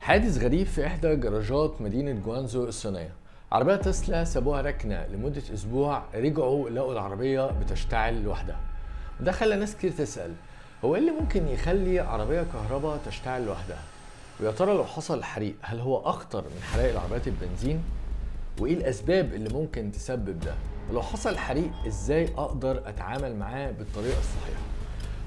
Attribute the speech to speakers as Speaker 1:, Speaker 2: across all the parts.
Speaker 1: حادث غريب في إحدى جراجات مدينة جوانزو الصينية. عربية تسلا سابوها ركنة لمدة أسبوع، رجعوا لقوا العربية بتشتعل لوحدها. وده خلى ناس كتير تسأل، هو إيه اللي ممكن يخلي عربية كهرباء تشتعل لوحدها؟ ويا ترى لو حصل حريق هل هو أخطر من حرائق العربيات البنزين؟ وإيه الأسباب اللي ممكن تسبب ده؟ ولو حصل حريق إزاي أقدر أتعامل معاه بالطريقة الصحيحة؟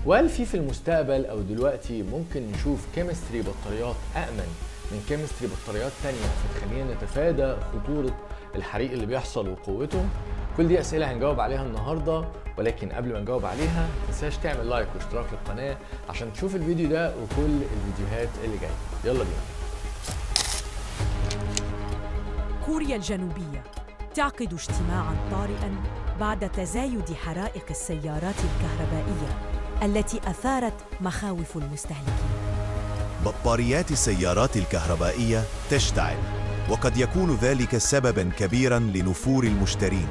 Speaker 1: وهل في المستقبل أو دلوقتي ممكن نشوف chemistry بطاريات أأمن من chemistry بطاريات تانية فتخلينا نتفادى خطورة الحريق اللي بيحصل وقوته؟ كل دي أسئلة هنجاوب عليها النهاردة، ولكن قبل ما نجاوب عليها متنساش تعمل like واشتراك للقناة عشان تشوف الفيديو ده وكل الفيديوهات اللي جاية. يلا بينا.
Speaker 2: كوريا الجنوبية تعقد اجتماعاً طارئاً بعد تزايد حرائق السيارات الكهربائية التي أثارت مخاوف المستهلكين.
Speaker 3: بطاريات السيارات الكهربائية تشتعل، وقد يكون ذلك سبباً كبيراً لنفور المشترين.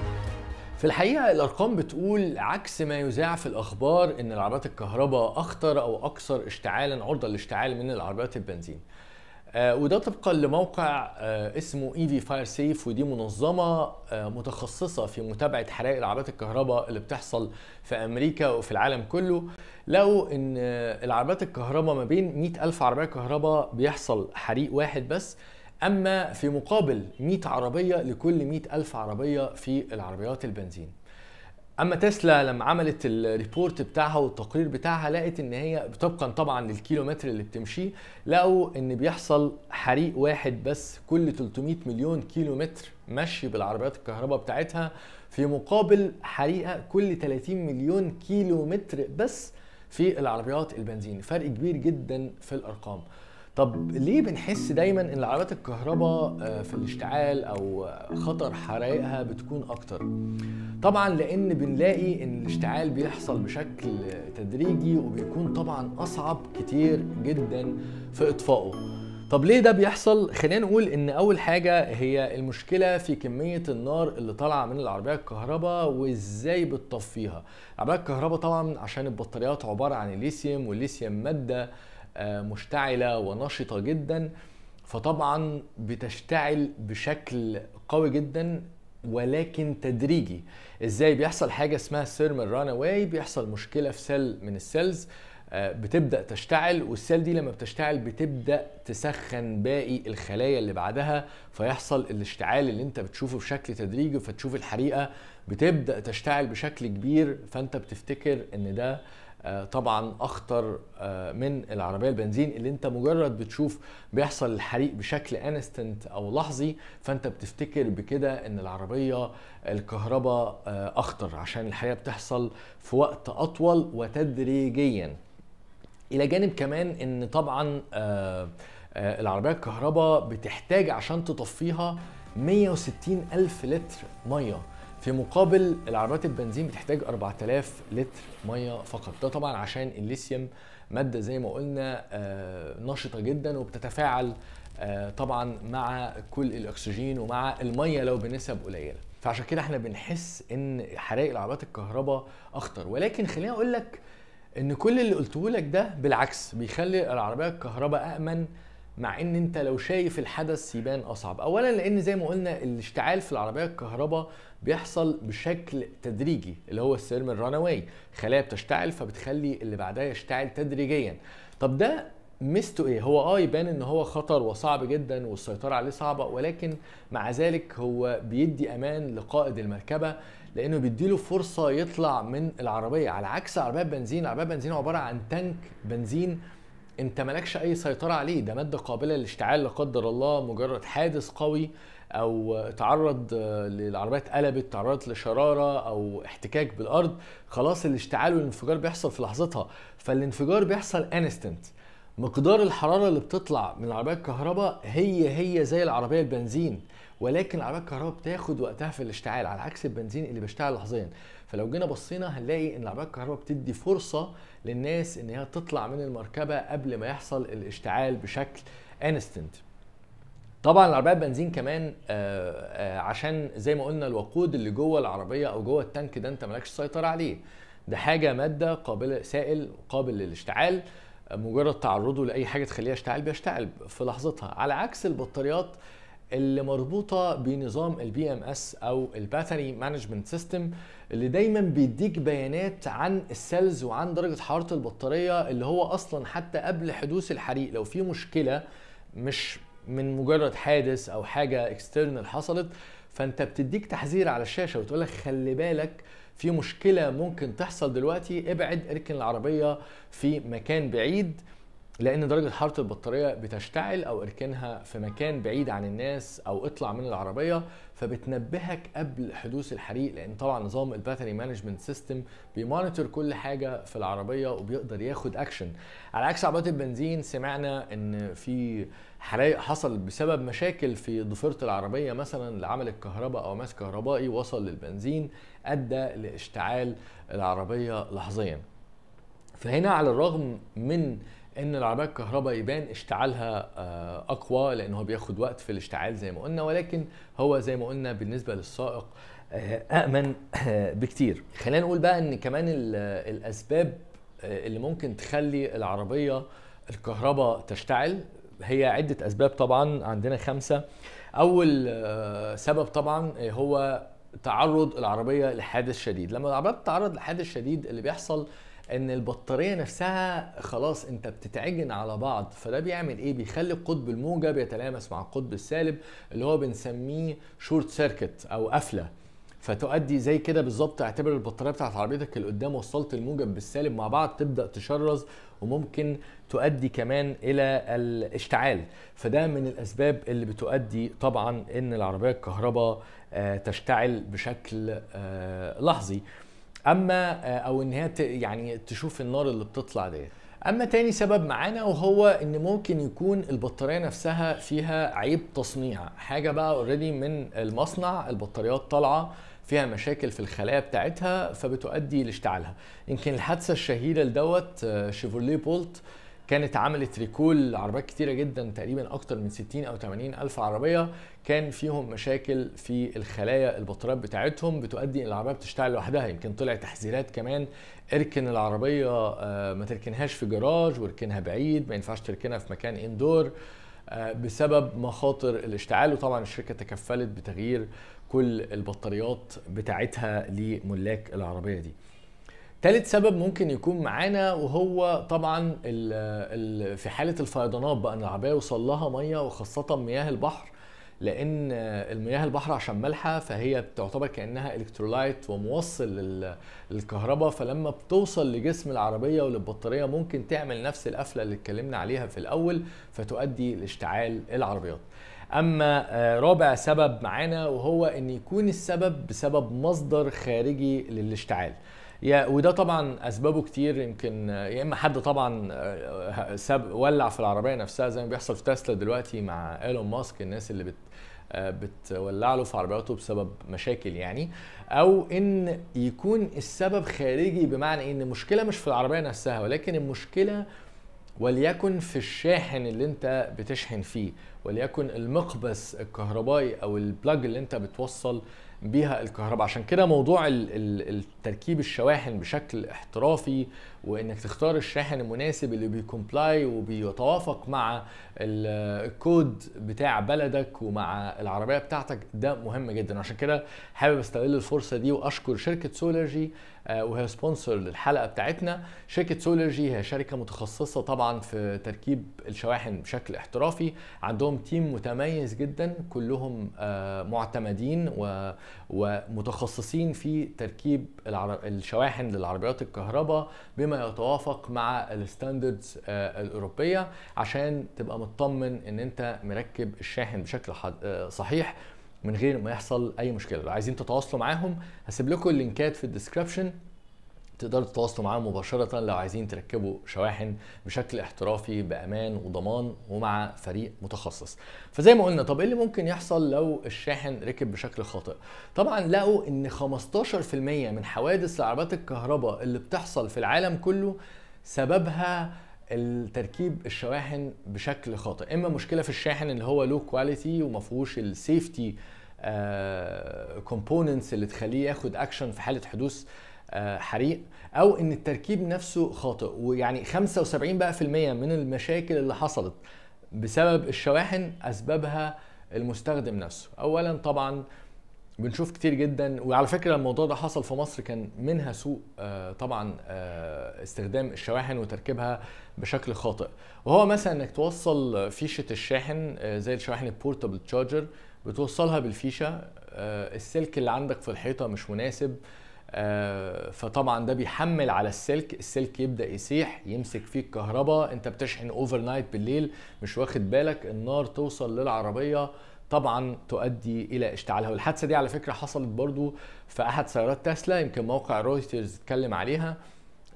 Speaker 1: في الحقيقة الأرقام بتقول عكس ما يذاع في الأخبار إن العربيات الكهرباء أخطر أو أكثر اشتعالاً، عرضة للاشتعال من العربيات البنزين. وده طبقا لموقع اسمه EV Fire Safe، ودي منظمة متخصصة في متابعة حرائق العربيات الكهرباء اللي بتحصل في أمريكا وفي العالم كله. لقوا إن العربيات الكهرباء ما بين 100 ألف عربية كهرباء بيحصل حريق واحد بس، أما في مقابل 100 عربية لكل 100 ألف عربية في العربيات البنزين. أما تسلا لما عملت ال report بتاعها والتقرير بتاعها لقت إن هي طبقا طبعا للكيلومتر اللي بتمشيه، لقوا إن بيحصل حريق واحد بس كل 300 مليون كيلومتر مشي بالعربيات الكهرباء بتاعتها، في مقابل حريقة كل 30 مليون كيلومتر بس في العربيات البنزين. فرق كبير جدا في الأرقام. طب ليه بنحس دايما ان العربيات الكهرباء في الاشتعال او خطر حرائقها بتكون اكتر؟ طبعا لان بنلاقي ان الاشتعال بيحصل بشكل تدريجي وبيكون طبعا اصعب كتير جدا في اطفائه. طب ليه ده بيحصل؟ خلينا نقول ان اول حاجة هي المشكلة في كمية النار اللي طالعة من العربية الكهرباء وازاي بتطفيها. العربية الكهرباء طبعا عشان البطاريات عبارة عن الليثيوم، والليثيوم مادة مشتعلة ونشطة جدا، فطبعا بتشتعل بشكل قوي جدا ولكن تدريجي. ازاي بيحصل؟ حاجة اسمها thermal runaway، بيحصل مشكلة في cell من ال cells بتبدأ تشتعل، وال cell دي لما بتشتعل بتبدأ تسخن باقي الخلايا اللي بعدها، فيحصل الاشتعال اللي انت بتشوفه بشكل تدريجي، فتشوف الحريقة بتبدأ تشتعل بشكل كبير، فانت بتفتكر ان ده طبعا اخطر من العربية البنزين اللي انت مجرد بتشوف بيحصل الحريق بشكل instant او لحظي، فانت بتفتكر بكده ان العربية الكهرباء اخطر عشان الحريقه بتحصل في وقت اطول وتدريجيا. الى جانب كمان ان طبعا العربية الكهرباء بتحتاج عشان تطفيها 160 الف لتر مية، في مقابل العربيات البنزين بتحتاج 4000 لتر مية فقط. ده طبعا عشان الليثيوم مادة زي ما قلنا نشطة جدا وبتتفاعل طبعا مع كل الاكسجين ومع المية لو بنسب قليله، فعشان كده احنا بنحس ان حرائق العربيات الكهرباء اخطر. ولكن خليني اقول لك ان كل اللي قلته لك ده بالعكس بيخلي العربية الكهرباء امن، مع ان انت لو شايف الحدث يبان اصعب. اولا لان زي ما قلنا الاشتعال في العربية الكهرباء بيحصل بشكل تدريجي اللي هو ال thermal runaway، خلايا بتشتعل فبتخلي اللي بعدها يشتعل تدريجيا. طب ده ميزته ايه؟ هو يبان ان هو خطر وصعب جدا والسيطرة عليه صعبة، ولكن مع ذلك هو بيدي امان لقائد المركبة لانه بيديله فرصة يطلع من العربية، على عكس عربية بنزين. عربية بنزين عبارة عن tank بنزين انت مالكش اي سيطرة عليه، ده مادة قابلة للاشتعال لا قدر الله، مجرد حادث قوي او تعرض للعربية اتقلبت، تعرضت لشرارة او احتكاك بالارض، خلاص الاشتعال والانفجار بيحصل في لحظتها. فالانفجار بيحصل instant. مقدار الحرارة اللي بتطلع من العربية الكهرباء هي زي العربية البنزين، ولكن العربية الكهرباء بتاخد وقتها في الاشتعال على عكس البنزين اللي بيشتعل لحظيا. فلو جينا بصينا هنلاقي ان العربية الكهرباء بتدي فرصة للناس ان هي تطلع من المركبة قبل ما يحصل الاشتعال بشكل instant. طبعا العربية البنزين كمان عشان زي ما قلنا الوقود اللي جوه العربية او جوه ال tank ده انت مالكش سيطرة عليه، ده حاجة مادة قابله، سائل قابل للاشتعال، مجرد تعرضه لاي حاجة تخليه يشتعل بيشتعل في لحظتها، على عكس البطاريات اللي مربوطة بنظام ال BMS او ال battery management system، اللي دايما بيديك بيانات عن ال cells وعن درجه حرارة البطارية، اللي هو اصلا حتى قبل حدوث الحريق لو في مشكلة مش من مجرد حادث او حاجة external حصلت، فانت بتديك تحذير على الشاشة وتقول لك خلي بالك في مشكلة ممكن تحصل دلوقتي، ابعد، اركن العربية في مكان بعيد لان درجه حرارة البطارية بتشتعل، او اركنها في مكان بعيد عن الناس، او اطلع من العربية. فبتنبهك قبل حدوث الحريق، لان طبعا نظام ال battery management system بي monitor كل حاجة في العربية وبيقدر ياخد اكشن. على عكس عربيات البنزين، سمعنا ان في حرايق حصل بسبب مشاكل في ضفيرة العربية مثلا لعمل الكهرباء او ماس كهربائي وصل للبنزين ادى لاشتعال العربية لحظيا. فهنا على الرغم من ان العربية الكهرباء يبان اشتعالها اقوى لان هو بياخد وقت في الاشتعال زي ما قلنا، ولكن هو زي ما قلنا بالنسبة للسائق امن بكتير. خلينا نقول بقى ان كمان الاسباب اللي ممكن تخلي العربية الكهرباء تشتعل هي عده اسباب، طبعا عندنا 5. اول سبب طبعا هو تعرض العربية لحادث شديد. لما العربية بتتعرض لحادث شديد اللي بيحصل ان البطارية نفسها خلاص انت بتتعجن على بعض، فده بيعمل ايه؟ بيخلي القطب الموجب يتلامس مع القطب السالب اللي هو بنسميه short circuit او قفله، فتؤدي زي كده بالظبط، اعتبر البطارية بتاعت عربيتك اللي قدام وصلت الموجب بالسالب مع بعض، تبدا تشرز وممكن تؤدي كمان الى الاشتعال. فده من الاسباب اللي بتؤدي طبعا ان العربية الكهرباء تشتعل بشكل لحظي، اما او ان هي يعني تشوف النار اللي بتطلع دي. اما تاني سبب معانا وهو ان ممكن يكون البطارية نفسها فيها عيب تصنيع، حاجة بقى already من المصنع، البطاريات طالعه فيها مشاكل في الخلايا بتاعتها فبتؤدي لاشتعالها. يمكن الحادثة الشهيرة لدوت شيفروليه بولت كانت عملت recall عربيات كتيرة جدا، تقريبا اكتر من 60 او 80 الف عربية كان فيهم مشاكل في الخلايا البطاريات بتاعتهم، بتؤدي ان العربية بتشتعل لوحدها. يمكن طلع تحذيرات كمان، اركن العربية ما تركنهاش في جراج، واركنها بعيد، ما ينفعش تركنها في مكان indoor بسبب مخاطر الاشتعال. وطبعا الشركة تكفلت بتغيير كل البطاريات بتاعتها لملاك العربية دي. تالت سبب ممكن يكون معانا وهو طبعا في حالة الفيضانات بقى، ان العربية يوصل لها مية، وخاصة مياه البحر، لان المياه البحر عشان مالحة فهي بتعتبر كأنها electrolyte وموصل للكهرباء، فلما بتوصل لجسم العربية وللبطارية ممكن تعمل نفس القفلة اللي اتكلمنا عليها في الأول، فتؤدي لاشتعال العربيات. اما رابع سبب معانا وهو ان يكون السبب بسبب مصدر خارجي للاشتعال، وده طبعا اسبابه كتير. يمكن يا اما حد طبعا ساب ولع في العربية نفسها زي ما بيحصل في تسلا دلوقتي مع ايلون ماسك، الناس اللي بتولع له في عربياته بسبب مشاكل يعني، او ان يكون السبب خارجي، بمعنى ان المشكلة مش في العربية نفسها ولكن المشكلة وليكن في الشاحن اللي انت بتشحن فيه، وليكن المقبس الكهربائي او ال plug اللي انت بتوصل بيها الكهرباء. عشان كده موضوع التركيب الشواحن بشكل احترافي، وانك تختار الشاحن المناسب اللي بي comply وبيتوافق مع الكود بتاع بلدك ومع العربية بتاعتك، ده مهم جدا. عشان كده حابب استغل الفرصة دي واشكر شركة سولرجي، وهي sponsor للحلقة بتاعتنا. شركة سولرجي هي شركة متخصصة طبعا في تركيب الشواحن بشكل احترافي، عندهم team متميز جدا، كلهم معتمدين ومتخصصين في تركيب الشواحن للعربيات الكهرباء بما يتوافق مع ال standards الأوروبية، عشان تبقى مطمن ان انت مركب الشاحن بشكل صحيح من غير ما يحصل اي مشكلة. لو عايزين تتواصلوا معاهم هسيب لكم اللينكات في ال description، تقدروا تتواصلوا معاهم مباشرة لو عايزين تركبوا شواحن بشكل احترافي بأمان وضمان ومع فريق متخصص. فزي ما قلنا، طب ايه اللي ممكن يحصل لو الشاحن ركب بشكل خاطئ؟ طبعا لقوا ان 15% من حوادث العربيات الكهرباء اللي بتحصل في العالم كله سببها التركيب الشواحن بشكل خاطئ، اما مشكلة في الشاحن اللي هو low quality وما فيهوش ال safety components اللي تخليه ياخد اكشن في حاله حدوث حريق، او ان التركيب نفسه خاطئ. ويعني 75% بقى من المشاكل اللي حصلت بسبب الشواحن اسبابها المستخدم نفسه. اولا طبعا بنشوف كتير جدا، وعلى فكرة الموضوع ده حصل في مصر، كان منها سوء طبعا استخدام الشواحن وتركيبها بشكل خاطئ، وهو مثلا انك توصل فيشه الشاحن زي الشواحن ال portable charger، بتوصلها بالفيشه، السلك اللي عندك في الحيطة مش مناسب، فطبعا ده بيحمل على السلك، السلك يبدا يسيح، يمسك فيه الكهرباء، انت بتشحن overnight بالليل مش واخد بالك، النار توصل للعربية، طبعا تؤدي الى اشتعالها. والحادثه دي على فكرة حصلت برضو في احد سيارات تسلا، يمكن موقع رويترز اتكلم عليها،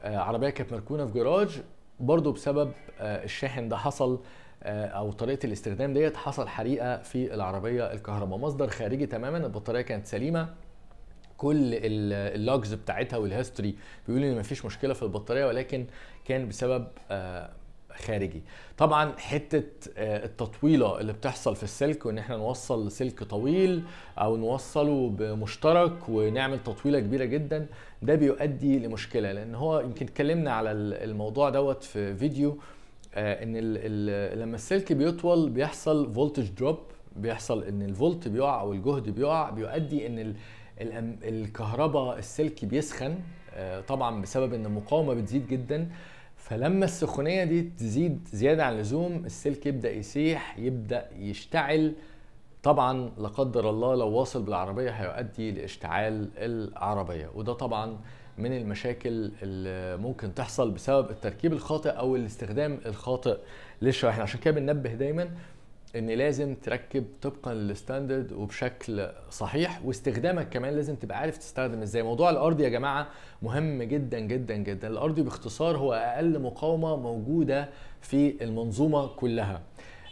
Speaker 1: عربية كانت مركونة في جراج برضو بسبب الشاحن ده حصل، او طريقه الاستخدام ديت حصل حريقة في العربية الكهرباء، مصدر خارجي تماما، البطارية كانت سليمة، كل ال logs بتاعتها وال history بيقول ان مفيش مشكلة في البطارية، ولكن كان بسبب خارجي. طبعا حتة التطويله اللي بتحصل في السلك، وان احنا نوصل سلك طويل او نوصله بمشترك ونعمل تطويله كبيرة جدا، ده بيؤدي لمشكلة، لان هو يمكن اتكلمنا على الموضوع دوت في فيديو، ان لما السلك بيطول بيحصل voltage drop، بيحصل ان الفولت بيقع او الجهد بيقع، بيؤدي ان الكهرباء السلك بيسخن، طبعا بسبب ان المقاومة بتزيد جدا، فلما السخونيه دي تزيد زيادة عن اللزوم السلك يبدا يسيح، يبدا يشتعل، طبعا لا قدر الله لو واصل بالعربية هيؤدي لاشتعال العربية، وده طبعا من المشاكل اللي ممكن تحصل بسبب التركيب الخاطئ او الاستخدام الخاطئ للشواحن. عشان كده بننبه دايما ان لازم تركب طبقا لل standard وبشكل صحيح، واستخدامك كمان لازم تبقى عارف تستخدم ازاي. موضوع الارضي يا جماعة مهم جدا جدا جدا. الارضي باختصار هو اقل مقاومة موجودة في المنظومة كلها.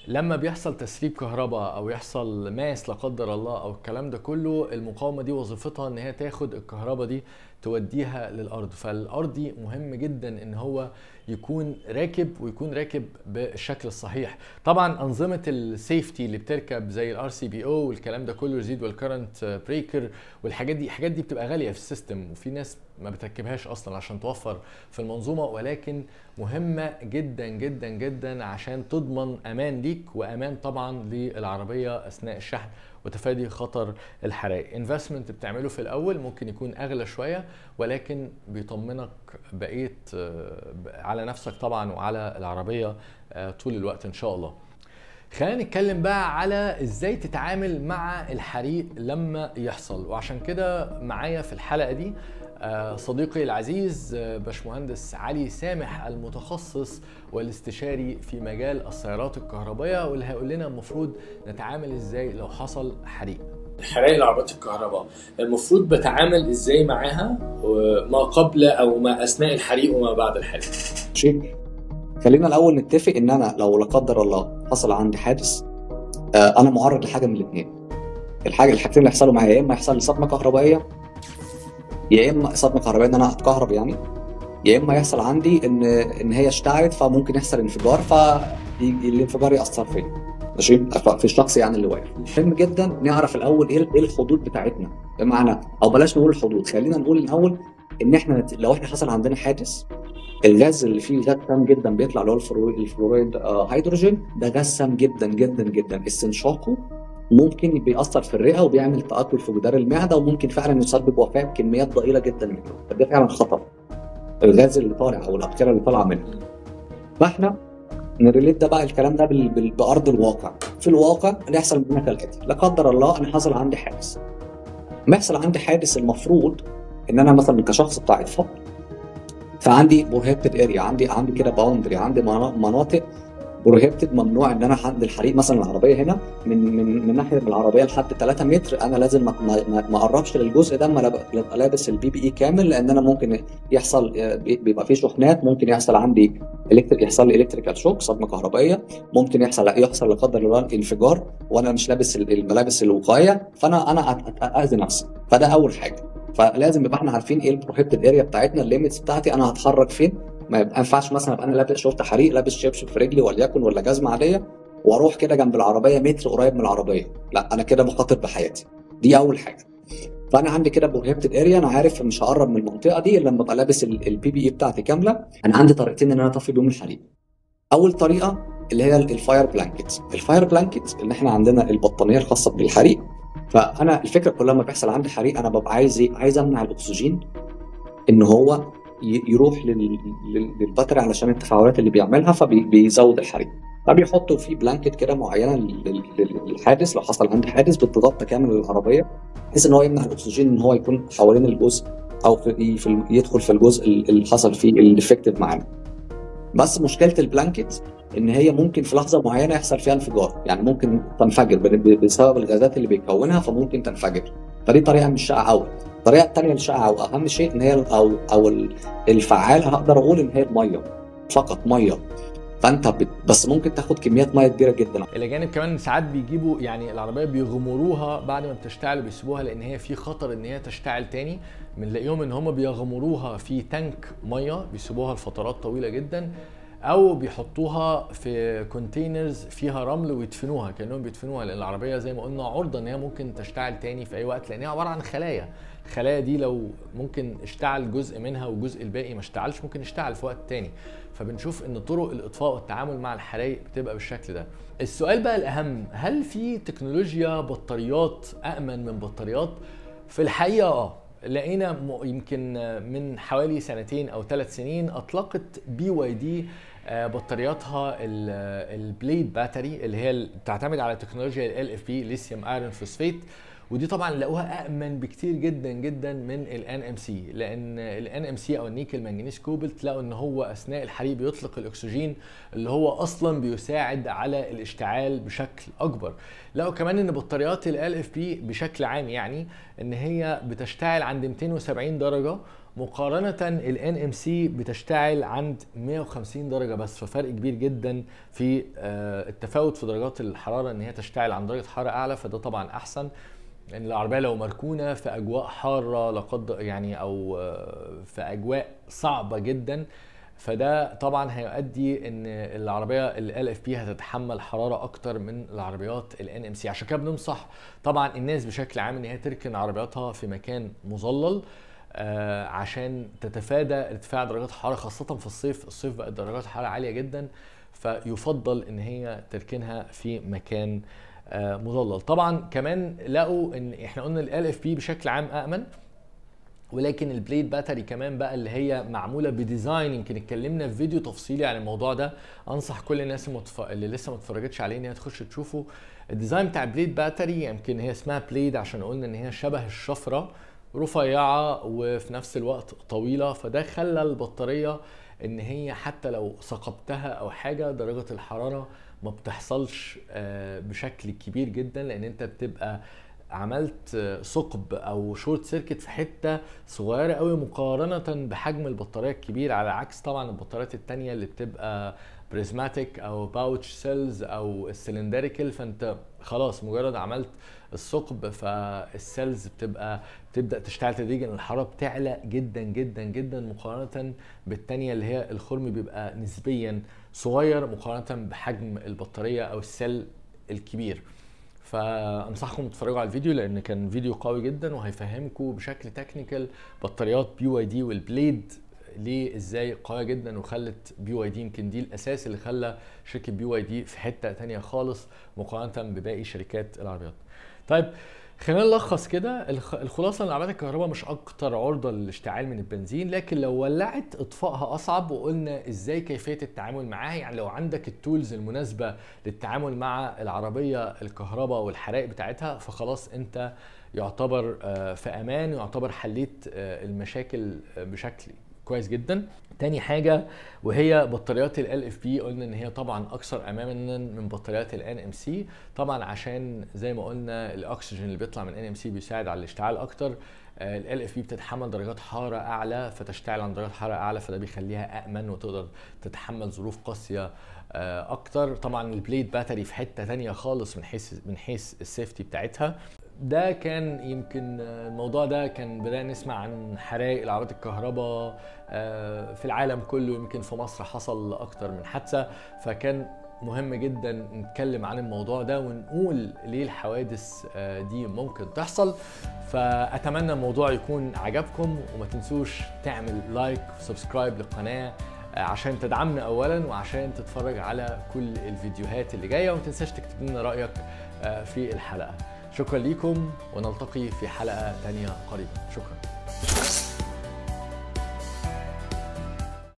Speaker 1: لما بيحصل تسريب كهرباء او يحصل ماس لا قدر الله او الكلام ده كله، المقاومة دي وظيفتها ان هي تاخد الكهرباء دي توديها للارض. فالارضي مهم جدا ان هو يكون راكب، ويكون راكب بالشكل الصحيح. طبعا انظمة ال safety اللي بتركب زي ال RCBO والكلام ده كله، residual current breaker والحاجات دي، الحاجات دي بتبقى غالية في ال system، وفي ناس ما بتركبهاش اصلا عشان توفر في المنظومة، ولكن مهمة جدا جدا جدا عشان تضمن امان ليك وامان طبعا للعربية اثناء الشحن وتفادي خطر الحرائق. investment بتعمله في الاول ممكن يكون اغلى شوية، ولكن بيطمنك بقية على نفسك طبعا وعلى العربية طول الوقت ان شاء الله. خلينا نتكلم بقى على ازاي تتعامل مع الحريق لما يحصل، وعشان كده معايا في الحلقة دي صديقي العزيز باشمهندس علي سامح، المتخصص والاستشاري في مجال السيارات الكهربائية، واللي هيقول لنا المفروض نتعامل ازاي لو حصل حريق. حرائق العربيات الكهرباء المفروض بتعامل ازاي معاها، ما قبل او ما اثناء الحريق وما بعد الحريق؟
Speaker 4: شيء خلينا الاول نتفق ان انا لو لا قدر الله حصل عندي حادث، انا معرض لحاجة من الاثنين. الحاجتين اللي يحصلوا معايا، يا اما يحصل لي صدمة كهربائية، يا اما صدمة كهربائية ان انا اتكهرب يعني، يا اما يحصل عندي ان هي اشتعلت فممكن يحصل انفجار، فالانفجار ياثر فيا، ماشي، في الشخص يعني اللي واقف. مهم جدا نعرف الاول ايه الحدود بتاعتنا، بمعنى او بلاش نقول الحدود، خلينا نقول الاول ان احنا لو احنا حصل عندنا حادث، الغاز اللي فيه غاز سام جدا بيطلع اللي هو الفلوريد هيدروجين، ده غاز سام جدا جدا جدا، استنشاقه ممكن بيأثر في الرئة وبيعمل تآكل في جدار المعدة، وممكن فعلا يسبب وفاه بكميات ضئيلة جدا منه، فده فعلا خطر الغاز اللي طالع او الابخره اللي طالعه منه. فاحنا ن relate ده بقى الكلام ده بارض الواقع. في الواقع اللي يحصل مننا كالاتي: لا قدر الله انا حصل عندي حادث. ما يحصل عندي حادث، المفروض ان انا مثلا كشخص بتاع اطفاء، فعندي prohibited area، عندي كده boundary، عندي مناطق prohibited، ممنوع ان انا عند الحريق مثلا العربية هنا من ناحية من العربية لحد 3 متر انا لازم ما اقربش للجزء ده، ما ابقى لابس ال PPE كامل، لان انا ممكن يحصل بيبقى فيه شحنات، ممكن يحصل عندي يحصل لي electrical shock، صدمة كهربائية، ممكن يحصل لا قدر الله انفجار وانا مش لابس الملابس الوقاية، فانا اذي نفسي. فده اول حاجة، فلازم يبقى احنا عارفين ايه ال prohibited area بتاعتنا، ال limits بتاعتي، انا هتحرك فين. ما ينفعش مثلا ابقى انا لابس شورت حريق، لابس شبشب في رجلي وليكن، ولا جزمه عادية، واروح كده جنب العربية متر قريب من العربية، لا انا كده بخاطر بحياتي. دي اول حاجة. فانا عندي كده prohibited area، انا عارف مش هقرب من المنطقة دي الا لما ابقى لابس ال PPE بتاعتي كاملة. انا عندي طريقتين ان انا اطفي بيهم الحريق. اول طريقه اللي هي ال fire blanket. ال fire blanket ان احنا عندنا البطانيه الخاصة بالحريق. فانا الفكرة كلها لما بيحصل عندي حريق انا ببقى عايز ايه؟ عايز امنع الاكسجين ان هو يروح لل battery علشان التفاعلات اللي بيعملها، فبيزود الحريق. فبيحطوا في blanket كده معينة للحادث، لو حصل عندي حادث بتتغطى كامل العربية بحيث ان هو يمنع الاكسجين ان هو يكون حوالين الجزء او في يدخل في الجزء اللي حصل فيه ال defective معانا. بس مشكلة ال blanket ان هي ممكن في لحظة معينة يحصل فيها انفجار، يعني ممكن تنفجر بسبب الغازات اللي بيكونها، فممكن تنفجر. فدي طريقه مش شائعة قوي. الطريقة الثانية الشائعة واهم شيء ان هي او الفعال هقدر اقول ان هي المية فقط، مية. فانت بس ممكن تاخد كميات مية كبيرة جدا.
Speaker 1: الى جانب كمان ساعات بيجيبوا يعني العربية بيغمروها بعد ما بتشتعل وبيسيبوها، لان هي في خطر ان هي تشتعل تاني. بنلاقيهم ان هم بيغمروها في tank مية، بيسيبوها لفترات طويلة جدا، او بيحطوها في containers فيها رمل ويدفنوها، كانهم بيدفنوها، لان العربية زي ما قلنا عرضه ان هي ممكن تشتعل تاني في اي وقت، لان هي عبارة عن خلايا. الخلايا دي لو ممكن اشتعل جزء منها والجزء الباقي ما اشتعلش ممكن يشتعل في وقت تاني. فبنشوف ان طرق الاطفاء والتعامل مع الحرايق بتبقى بالشكل ده. السؤال بقى الاهم، هل في تكنولوجيا بطاريات امن من بطاريات؟ في الحقيقة لقينا يمكن من حوالي 2 أو 3 سنين اطلقت BYD بطارياتها ال blade battery اللي هي بتعتمد على تكنولوجيا LFP lithium iron phosphate، ودي طبعا لقوها امن بكتير جدا جدا من ال NMC، لان ال NMC او ال nickel manganese cobalt لقوا ان هو اثناء الحريق بيطلق الاكسجين اللي هو اصلا بيساعد على الاشتعال بشكل اكبر. لقوا كمان ان بطاريات LFP بشكل عام يعني ان هي بتشتعل عند 270 درجه، مقارنة ال NMC بتشتعل عند 150 درجة بس، ففرق كبير جدا في التفاوت في درجات الحرارة، ان هي تشتعل عند درجة حرارة اعلى، فده طبعا احسن. ان العربية لو مركونة في اجواء حارة لقد يعني او في اجواء صعبة جدا، فده طبعا هيؤدي ان العربية LFP هتتحمل حرارة اكتر من العربيات ال NMC. عشان كده بننصح طبعا الناس بشكل عام ان هي تركن عربياتها في مكان مظلل عشان تتفادى ارتفاع درجات الحرارة، خاصة في الصيف. الصيف بقت درجات الحرارة عالية جدا، فيفضل ان هي تركنها في مكان مظلل. طبعا كمان لقوا ان احنا قلنا LFP بشكل عام امن، ولكن ال blade battery كمان بقى اللي هي معمولة ب design، يمكن اتكلمنا في فيديو تفصيلي عن الموضوع ده، انصح كل الناس اللي لسه ما اتفرجتش عليه ان هي تخش تشوفه. ال design بتاع blade battery يمكن هي اسمها blade عشان قلنا ان هي شبه الشفرة، رفيعة وفي نفس الوقت طويلة، فده خلى البطارية ان هي حتى لو ثقبتها او حاجة درجه الحرارة ما بتحصلش بشكل كبير جدا، لان انت بتبقى عملت ثقب او short circuit في حتة صغيرة قوي مقارنة بحجم البطارية الكبير، على عكس طبعا البطاريات التانية اللي بتبقى prismatic او pouch cells او ال cylindrical، فانت خلاص مجرد عملت الثقب فال cells بتبدا تشتعل تدريجيا، الحرارة بتعلى جدا جدا جدا مقارنة بالتانية اللي هي الخرم بيبقى نسبيا صغير مقارنة بحجم البطارية او ال cell الكبير. فانصحكم تتفرجوا على الفيديو لان كان فيديو قوي جدا وهيفهمكم بشكل technical بطاريات BYD وال blade ليه ازاي قوية جدا، وخلت BYD يمكن دي الاساس اللي خلى شركة BYD في حتة تانية خالص مقارنة بباقي شركات العربيات. طيب خلينا نلخص كده الخلاصة، ان عربيات الكهرباء مش اكتر عرضه للاشتعال من البنزين، لكن لو ولعت اطفائها اصعب، وقلنا ازاي كيفية التعامل معاها. يعني لو عندك ال tools المناسبة للتعامل مع العربية الكهرباء والحرائق بتاعتها، فخلاص انت يعتبر في امان، ويعتبر حليت المشاكل بشكل كويس جدا. تاني حاجة وهي بطاريات LFP، قلنا ان هي طبعا اكثر امانا من بطاريات ال NMC، طبعا عشان زي ما قلنا الاكسجين اللي بيطلع من NMC بيساعد على الاشتعال اكتر. LFP بتتحمل درجات حرارة اعلى، فتشتعل عند درجات حرارة اعلى، فده بيخليها امن وتقدر تتحمل ظروف قاسية اكتر. طبعا ال blade battery في حتة تانية خالص من حيث ال safety بتاعتها. ده كان يمكن الموضوع ده كان بدأنا نسمع عن حرائق العربيات الكهرباء في العالم كله، يمكن في مصر حصل اكتر من حادثة، فكان مهم جدا نتكلم عن الموضوع ده ونقول ليه الحوادث دي ممكن تحصل. فأتمنى الموضوع يكون عجبكم، وما تنسوش تعمل like و subscribe للقناة عشان تدعمنا أولا، وعشان تتفرج على كل الفيديوهات اللي جاية، وما تنساش تكتب لنا رأيك في الحلقة. شكرا لكم، ونلتقي في حلقة تانية قريبا. شكرا.